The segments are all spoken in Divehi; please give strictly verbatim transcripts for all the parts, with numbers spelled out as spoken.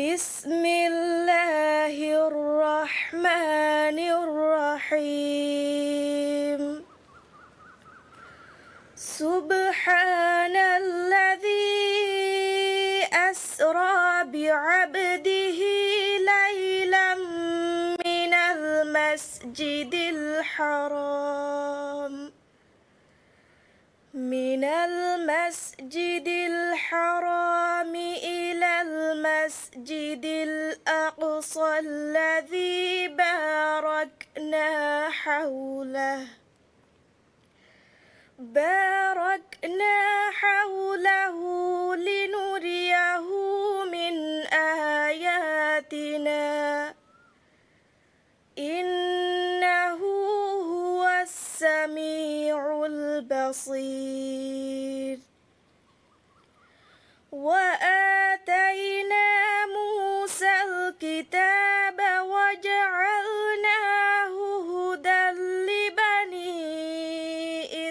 بسم الله الرحمن الرحيم. سبحان الذي أسرى بعبده ليلا من المسجد الحرام من المسجد الحرام إلى المسجد الأقصى الذي باركنا حوله، باركنا حوله لنريه من آياتنا، إنه هو السميع البصير. وآتينا موسى الكتاب وجعلناه هدى لبني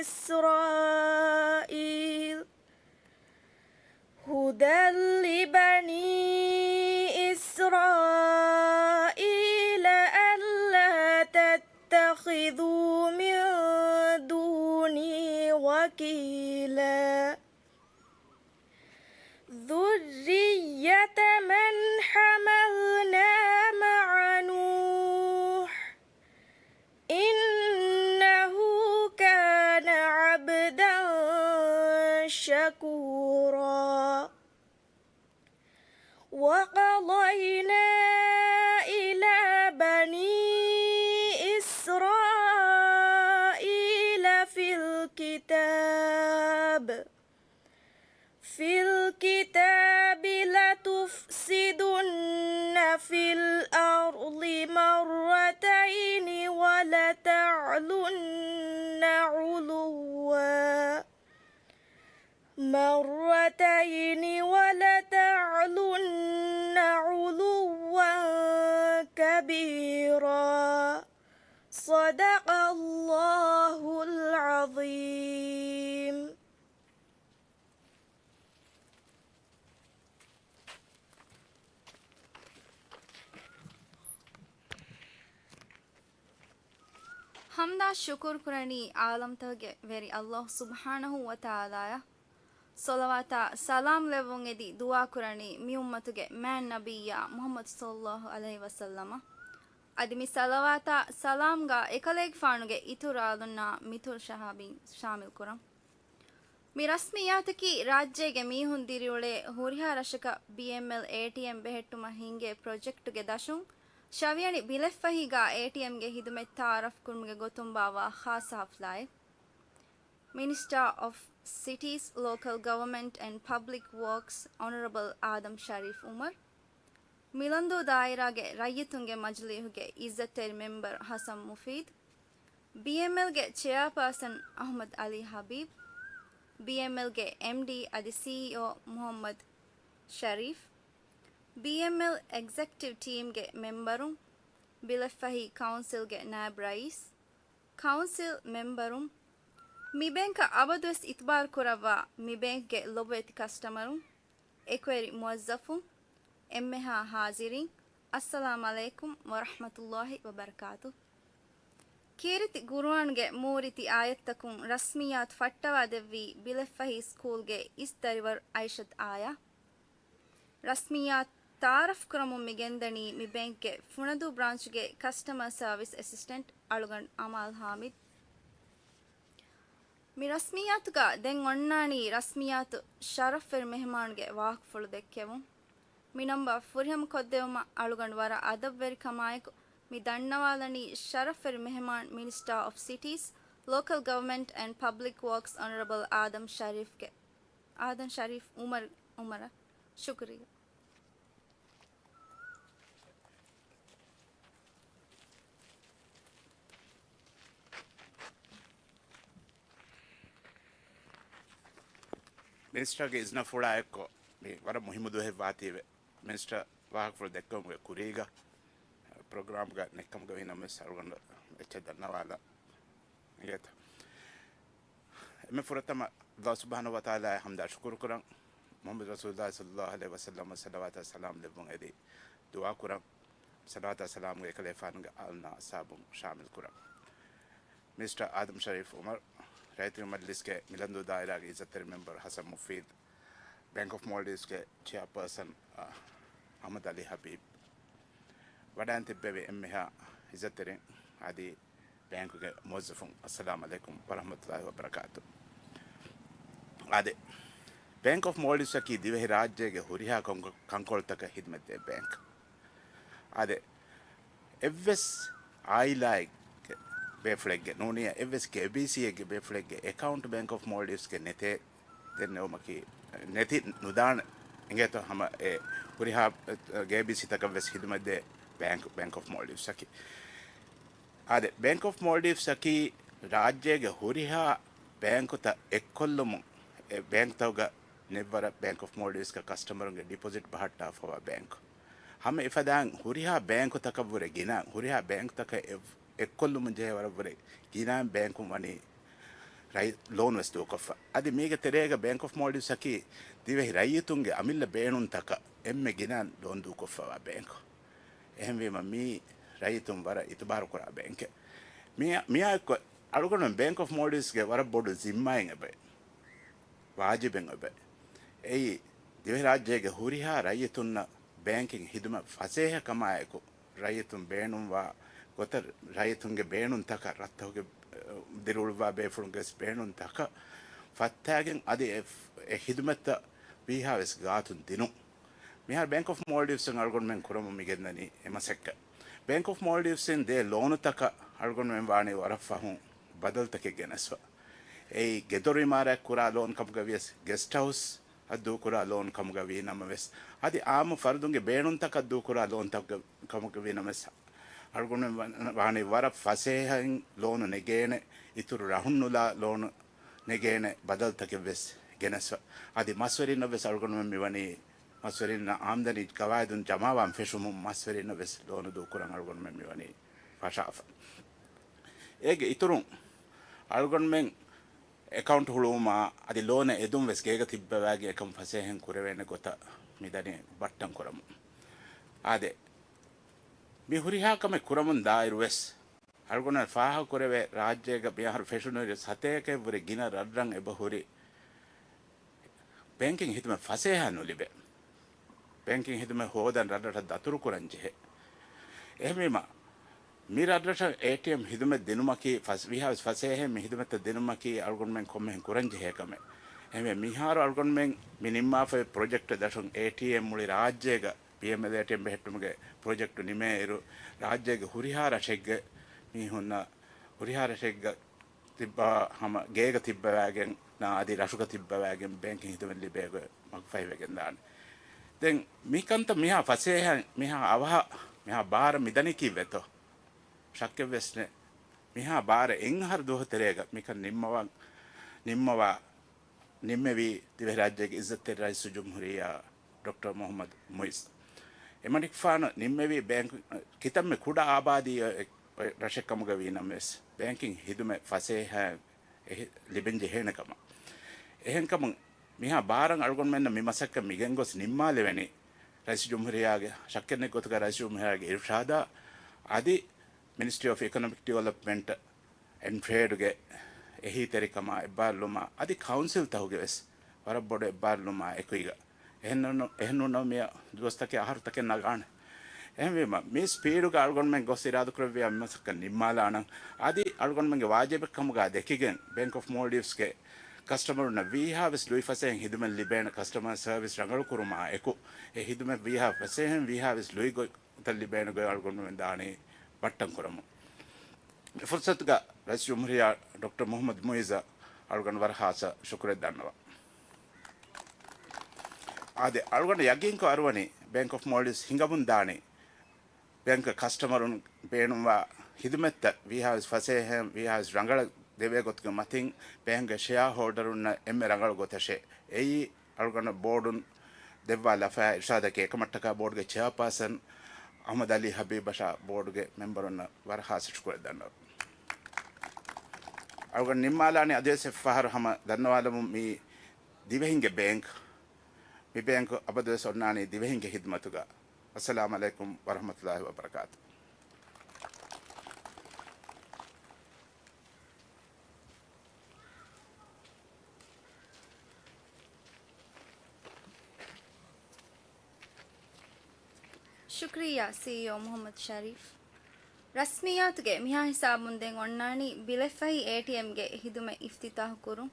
إسرائيل، هدى لبني إسرائيل ألا تتخذوا من دوني وكيلا. ذرية من حملنا مع نوح إنه كان عبدا شكورا. وقضينا إلى بني إسرائيل في الكتاب في الكتاب لتفسدن في الأرض مرتين ولتعلن علوا، مرتين ولتعلن علوا كبيرا. صدق الله العظيم. ޙަމްދާ ޝުކުރު ކުރަނީ ޢާލަމްތަކުގެ ވެރި ﷲ ސުބްޙާނަހޫ ވަތަޢާލާއަށް. ޞަލަވާތާ ސަލާމް ލެއްވުން އެދި ދުޢާ ކުރަނީ މި އުއްމަތުގެ މާތް ނަބިއްޔާ މުޙައްމަދު ޞައްލައްލާހު ޢަލައިހި ވަސައްލަމަށް. އަދި މި ޞަލަވާތާ ސަލާމްގާ އެކަލޭގެފާނުގެ އިތުރު އާލުންނާ މިތުރު ޞަޙާބީން ޝާމިލް ކުރަން. މި ރަސްމިއްޔާތަކީ ރާއްޖޭގެ މީހުން ދިރިއުޅޭ ހުރިހާ ރަށަކަށް ބީއެމްއެލް އޭޓީއެމް ބެހެއްޓުމަށް ހިންގޭ ޕްރޮޖެކްޓުގެ ދަށުން ޝަވިޔަނި ބިލެއްފަހީގާ އޭޓީއެމްގެ ހިދުމަތް ތަޢާރަފް ކުރުމުގެ ގޮތުން ބާއްވާ ޚާއްޞަ ޙަފްލާއެއް. މިނިސްޓާ އޮފް ސިޓީސް، ލޯކަލް ގަވަރމަންޓް އެންޑް ޕަބްލިކް ވޯކްސް އޮނަރަބަލް އާދަމް ޝަރީފް އުމަރު، މިލަންދޫ ދާއިރާގެ ރައްޔިތުންގެ މަޖިލީހުގެ އިއްޒަތްތެރި މެމްބަރު ޙަސަން މުފީދު، ބީއެމްއެލްގެ ޗެއާޕާސަން އަޙްމަދު ޢަލީ ޙަބީބް، ބީއެމްއެލްގެ އެމްޑީ އަދި ސީއީއޯ މުޙައްމަދު ޝަރީފް، ބީއެމްއެލް އެގްޒެކެޓިވް ޓީމްގެ މެމްބަރުން، ބިލެއްފަހި ކައުންސިލްގެ ނާއިބް ރައީސް، ކައުންސިލް މެމްބަރުން، މި ބޭންކަށް އަބަދުވެސް އިތުބާރު ކުރައްވާ މި ބޭންކްގެ ލޮބުވެތި ކަސްޓަމަރުން، އެކުވެރި މުވައްޒަފުން، އެންމެހާ ޙާޟިރީން، އައްސަލާމް ޢަލައިކުމް ވަރަޙްމަތުﷲ ވަބަރަކާތު. ކީރިތި ޤުރުއާންގެ މޫރިތި އާޔަތްތަކުން ރަސްމިއްޔާތު ފައްޓަވާ ދެއްވީ ބިލެއްފަހި ސްކޫލްގެ އިސް ދަރިވަރު އައިޝަތު އާޔާ. ރަސްމިއްޔާތު ތަޢާރަފް ކުރަމުން މި ގެންދަނީ މި ބޭންކްގެ ފުނަދޫ ބްރާންޗުގެ ކަސްޓަމަރ ސަރވިސް އެސިސްޓެންޓް އަޅުގަނޑު އަމާލް ޙާމިދު. މި ރަސްމިއްޔާތުގަ ދެން އޮންނާނީ ރަސްމިއްޔާތު ޝަރަފްވެރި މެހެމާނުގެ ވާހަކަފުޅު ދެއްކެވުން. މި ނަންބަ ފުރިހަމަ ކޮށްދެވުމަށް އަޅުގަނޑު ވަރަށް އަދަބުވެރިކަމާއެކު މި ދަންނަވާލަނީ ޝަރަފްވެރި މެހެމާން މިނިސްޓާ އޮފް ސިޓީސް، ލޯކަލް ގަވަރމަންޓް އެންޑް ޕަބްލިކް ވޯކްސް އޮނަރަބަލް އާދަމް ޝަރީފްގެ، އާދަމް ޝަރީފް އުމަރު، އުމަރަށް. ޝުކުރިއްޔާ. މިނިސްޓަރގެ އިޒްނަފުޅާއެއްކޮށް، މި ވަރަށް މުހިއްމު ދުވަހެއް ވާތީވެ، މިނިސްޓަރ ވާހަކަފުޅު ދެއްކެވުމުގެ ކުރީގަ، ޕްރޮގްރާމްގަ ނެއްކަމުގަ ވީނަމަވެސް އަޅުގަނޑަށް އެއްޗެއް ދަންނަވާލަން އިނގޭތަ؟ އެންމެ ފުރަތަމަ ﷲ ސުބްޙާނަހޫ ވަތަޢާލާއަށް ޙަމްދާ ޝުކުރު ކުރަން. މުޙައްމަދު ރަސޫލުﷲ ޞައްލަﷲ ޢަލައިހި ވަސައްލަމަ ޞަލަވާތާ ސަލާމް ލެއްވުން އެދި ދުޢާ ކުރަން. ޞަލަވާތާ ސަލާމްގެ އެކަލޭފާނުގެ އާލުންނާ އަޞްޙާބުން ޝާމިލް ކުރަން. މިސްޓަރ އާދަމް ޝަރީފް ޢުމަރު، ރައްޔިތުންގެ މަޖިލިސްގެ މިލަންދޫ ދާއިރާގެ އިއްޒަތްތެރި މެމްބަރު ޙަސަން މުފީދު، ބޭންކް އޮފް މޯލްޑިވްސްގެ ޗެއާޕާސަން، އަ، އަޙްމަދު ޢަލީ ޙަބީބް، ވަޑައިން ތިއްބެވި އެންމެހާ އިއްޒަތްތެރިން އަދި ބޭންކުގެ މުވައްޒަފުން، އައްސަލާމް ޢަލައިކުމް ވަރަޙްމަތުﷲ ވަބަރަކާތު. އާދެ، ބޭންކް އޮފް މޯލްޑިވްސްއަކީ ދިވެހި ރާއްޖޭގެ ހުރިހާ ކަންކޮ-، ކަންކޮޅުތަކަށް ހިދުމަތްދޭ ބޭންކް. އާދެ، އެއްވެސް އާއިލާއެއްގެ ބޭފުޅެއްގެ ނޫނިއްޔާ އެއްވެސް ގޭބީސީއެއްގެ ބޭފުޅެއްގެ އެކައުންޓް ބޭންކް އޮފް މޯލްޑިވްސްގެ ނެތޭ ދެންނެވުމަކީ، ނެތި ނުދާނެ އިނގޭތޯ ހަމަ އެ ހުރިހާ ގޭބީސީތަކަށްވެސް ހިދުމަތްދޭ ބޭންކް، ބޭންކް އޮފް މޯލްޑިވްސްއަކީ. އާދެ، ބޭންކް އޮފް މޯލްޑިވްސްއަކީ ރާއްޖޭގެ ހުރިހާ ބޭންކުތައް އެއްކޮށްލުމުން އެ ބޭންކްތަކުގަ ނެތްވަރަށް ބޭންކް އޮފް މޯލްޑިވްސްގަ ކަސްޓަމަރުންގެ ޑިޕޮޒިޓް ބަހައްޓާފައިވާ ބޭންކް. ހަމަ އެފަދައިން ހުރިހާ ބޭންކުތަކަށްވުރެ ގިނަ، ހުރިހާ ބޭންކްތަކަށް އެ-، އެއްކޮށްލުމުން ޖެހޭ ވަރަށްވުރެ ގިނައިން ބޭންކުން ވަނީ ރައި-، ލޯން ވެސް ދޫކޮށްފަ. އަދި މީގެ ތެރޭގަ ބޭންކް އޮފް މޯލްޑިވްސްއަކީ ދިވެހި ރައްޔިތުންގެ އަމިއްލަ ބޭނުންތަކަށް އެންމެ ގިނައިން ލޯން ދޫކޮށްފައިވާ ބޭންކް. އެހެންވީމަ މީ ރައްޔިތުން ވަރަށް އިތުބާރުކުރާ ބޭންކެއް. މިއާ، މިއާއެއްކޮށް އަޅުގަނޑުމެން ބޭންކް އޮފް މޯލްޑިވްސްގެ ވަރަށް ބޮޑު ޒިންމާއެއް އެބައި، ވާޖިބެއް އެބައި. އެއީ، ދިވެހިރާއްޖޭގެ ހުރިހާ ރައްޔިތުންނަށް ބޭންކިން ހިދުމަތް ފަސޭހަކަމާއެކު، ރައްޔިތުން ބޭނުންވާ ގޮތަށް، ރައްޔިތުންގެ ބޭނުންތަކަށް ރަށްތަކުގެ، އަ، ދިރިއުޅުއްވާ ބޭފުޅުންގެ ވެސް ބޭނުންތަކަށް ފައްތާގެން އަދި އެ، އެ ހިދުމަތްތައް ވީހާވެސް ގާތުން ދިނުން. މިހާރު ބޭންކް އޮފް މޯލްޑިވްސްއިން އަޅުގަނޑުމެން ކުރަމުން މިގެންދަނީ އެ މަސައްކަތް. ބޭންކް އޮފް މޯލްޑިވްސްއިން ދޭ ލޯނުތަކަށް އަޅުގަނޑުމެން ވާނީ ވަރަށް ފަހުން ބަދަލުތަކެއް ގެނެސްފަ. އެއީ، ގެދޮރު އިމާރާތް ކުރާ ލޯން ކަމުގަ ވިޔަސް، ގެސްޓް ހައުސް އަށް ދޫކުރާ ލޯން ކަމުގަ ވީ ނަމަވެސް، އަދި އާއްމު ފަރުދުންގެ ބޭނުންތަކަށް ދޫކުރާ ލޯންތަކުގަ ކަމުގަ ވީ ނަމަވެސް، އަޅުގަނޑުމެން ވަ-، ވާނީ ވަރަށް ފަސޭހައިން ލޯނު ނެގޭނެ، އިތުރު ރަހުންނުލާ ލޯނު ނެގޭނެ ބަދަލުތަކެއް ވެސް ގެނެސްފަ. އަދި މަސްވެރިންނަށް ވެސް އަޅުގަނޑުމެން މިވަނީ މަސްވެރިންނަށް އާމްދަނީ ގަވާއިދުން ޖަމާވާން ފެށުމުން މަސްވެރިންނަށް ވެސް ލޯނު ދޫކުރަން އަޅުގަނޑުމެން މިވަނީ ފަށާފަ. އޭގެ އިތުރުން އަޅުގަނޑުމެން އެކައުންޓް ހުޅުވުމާ އަދި ލޯނެއް އެދުން ވެސް ގޭގަ ތިއްބަވާގެން އެކަން ފަސޭހައިން ކުރެވޭނެ ގޮތަށް މިދަނީ ބައްޓަން ކުރަމުން. އާދެ، މި ހުރިހާ ކަމެއް ކުރަމުން ދާއިރު ވެސް، އަޅުގަނޑު ފާހަގަކުރެވޭ، ރާއްޖޭގަ މިއަހަރު ފެށުނުއިރު ސަތޭކައެއްވުރެ ގިނަ ރަށްރަށް އެބަހުރި ބޭންކިން ހިދުމަތް ފަސޭހަ ނުލިބޭ. ބޭންކިން ހިދުމަތް ހޯދަން ރަށްރަށަށް ދަތުރުކުރަން ޖެހޭ. އެހެންވީމަ، މި ރަށްރަށަށް އޭޓީއެމް ހިދުމަތް ދިނުމަކީ ފަސް-، ވީހާވެސް ފަސޭހައިން މި ހިދުމަތްތައް ދިނުމަކީ އަޅުގަނޑުމެން ކޮންމެހެން ކުރަން ޖެހޭ ކަމެއް. އެހެންވެ، މިހާރު އަޅުގަނޑުމެން މި ނިންމާފައި ޕްރޮޖެކްޓް ދަށުން އޭޓީއެމް މުޅި ރާއްޖޭގަ ޕީއެމްއެލް އޭޓީއެމް ބެހެއްޓުމުގެ ޕްރޮޖެކްޓު ނިމޭއިރު، ރާއްޖޭގެ ހުރިހާ ރަށެއްގެ މީހުންނަށް، ހުރިހާ ރަށެއްގަ ތިއްބާ ހަމަ ގޭގަ ތިއްބަވާގެން ނާ އަދި ރަށުގަ ތިއްބަވާގެން ބޭންކިން ހިދުމަތް ލިބޭ ގޮތް މަގުފަހިވެގެން ދާނެ. ދެން މިކަންތައް މިހާ ފަސޭހަ، މިހާ އަވަހަށް، މިހާ ބާރަށް މިދަނީ ކީއްވެތޯ؟ ޝައްކެއްވެސް ނެތް. މިހާ ބާރަ އެއް އަހަރު ދުވަހު ތެރޭގަ މިކަން ނިންމަވަން، ނިންމަވާ، ނިންމެވީ ދިވެހިރާއްޖޭގެ އިއްޒަތްތެރި ރައީސުލްޖުމްހޫރިއްޔާ ޑޮކްޓަރ މުޙައްމަދު މުޢިއްޒު. އެމަނިކުފާނު ނިންމެވީ ބޭންކް، ކިތަންމެ ކުޑަ އާބާދީ ރަށެއް ކަމުގަ ވީ ނަމަވެސް، ބޭންކިން ހިދުމަތް ފަސޭހައިން އެހި-، ލިބެން ޖެހޭނެ ކަމަށް. އެހެންކަމުން، މިހާ ބާރަށް އަޅުގަނޑުމެންނަށް މި މަސައްކަތް މިގެންގޮސް ނިންމާލެވެނީ، ރައީސުލްޖުމްހޫރިއްޔާގެ، ޝައްކެއްނެތް ގޮތުގަ ރައީސުލްޖުމްހޫރިއްޔާގެ އިރުޝާދާ އަދި މިނިސްޓްރީ އޮފް އިކޮނޮމިކް ޑިވެލޮޕްމަންޓް އެންޑް ޓްރޭޑްގެ އެހީތެރިކަމާ އެއްބާރުލުމާ އަދި ކައުންސިލްތަކުގެ ވެސް ވަރަށް ބޮޑު އެއްބާރުލުމާ އެކުއިގަ. އެހެންނޫން، އެހެންނޫން މިއަށް ދުވަސްތަކެއް އަހަރުތަކެއް ނަގާނެ. އެހެންވީމަ، މި ސްޕީޑުގަ އަޅުގަނޑުމެން ގޮސް އިރާދަކުރެއްވިޔާ މި މަސައްކަތް ނިންމާލާނަން. އަދި އަޅުގަނޑުމެންގެ ވާޖިބެއް ކަމުގަ ދެކިގެން، ބޭންކް އޮފް މޯލްޑިވްސްގެ ކަސްޓަމަރުންނަށް ވީހާވެސް ލުއިފަސޭހައިން ހިދުމަތް ލިބޭނެ ކަސްޓަމަރ ސަރވިސް ރަނގަޅުކުރުމާ އެކު، އެ ހިދުމަތް ވީހާ ފަސޭހައިން ވީހާވެސް ލުއި ގޮތް ގޮތަށް ލިބޭނެ ގޮތް އަޅުގަނޑުމެން ދާނީ ބައްޓަން ކުރަމުން. މި ފުރުސަތުގަ ރައީސް ޖުމްހޫރިއްޔާ ޑޮކްޓަރ މުޙައްމަދު މުޢިއްޒަށް އަޅުގަނޑު ވަރަށް ޚާއްޞަ ޝުކުރެއް ދަންނަވަން. އާދެ، އަޅުގަނޑު ޔަގީންކޮށް އަރުވަނީ ބޭންކް އޮފް މޯލްޑިވްސް ހިނގަމުން ދާނީ ބޭންކް ކަސްޓަމަރުން ބޭނުންވާ ހިދުމަތްތައް ވީހާވެސް ފަސޭހައިން ވީހާވެސް ރަނގަޅަށް ދެވޭ ގޮތުގެ މަތިން ބޭންކްގެ ޝެއާ ހޯލްޑަރުންނަށް އެންމެ ރަނގަޅު ގޮތަށޭ. އެއީ އަޅުގަނޑަށް ބޯޑުން ދެއްވާ ލަފާ އިރުޝާދަކީ އެކަމަށްޓަކާ ބޯޑުގެ ޗެއާޕާސަން އަޙްމަދު ޢަލީ ޙަބީބަށާ ބޯޑުގެ މެމްބަރުންނަށް ވަރަށް ޚާއްޞަ ޝުކުރެއް ދަންނަވަން. އަޅުގަނޑު ނިންމާލާނީ އަދިވެސް އެއްފަހަރު ހަމަ ދަންނަވާލަމުން މީ ދިވެހިންގެ ބޭންކް. މި ބޭންކު އަބަދުވެސް އޮންނާނީ ދިވެހިންގެ ޚިދުމަތުގަ. އައްސަލާމު ޢަލައިކުމް ވަރަޙްމަތުﷲި ވަބަރަކާތު. ޝުކުރިއްޔާ، ސީއީއޯ މުޙައްމަދު ޝަރީފް. ރަސްމިއްޔާތުގެ މިހާ ހިސާބުން ދެން އޮންނާނީ ބިލެފަހި އޭޓީއެމްގެ ޚިދުމަތް އިފްތިތާޙު ކުރުން.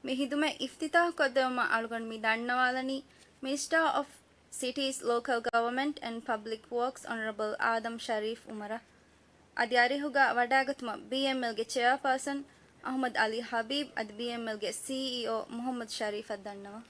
މި ޚިދުމަތް އިފްތިތާޙު ކޮށްދެއްވުމަށް އަޅުގަނޑު މި ދަންނަވާލަނީ މިނިސްޓާ އޮފް ސިޓީސް، ލޯކަލް ގަވަރމަންޓް އެންޑް ޕަބްލިކް ވޯކްސް އޮނަރަބަލް އާދަމް ޝަރީފް އުމަރަށް. އަދި އަރިހުގަ ވަޑައިގަތުމަށް ބީއެމްއެލްގެ ޗެއާޕާސަން އަޙްމަދު ޢަލީ ޙަބީބް އަދި ބީއެމްއެލްގެ ސީއީއޯ މުޙައްމަދު ޝަރީފަށް ދަންނަވަން.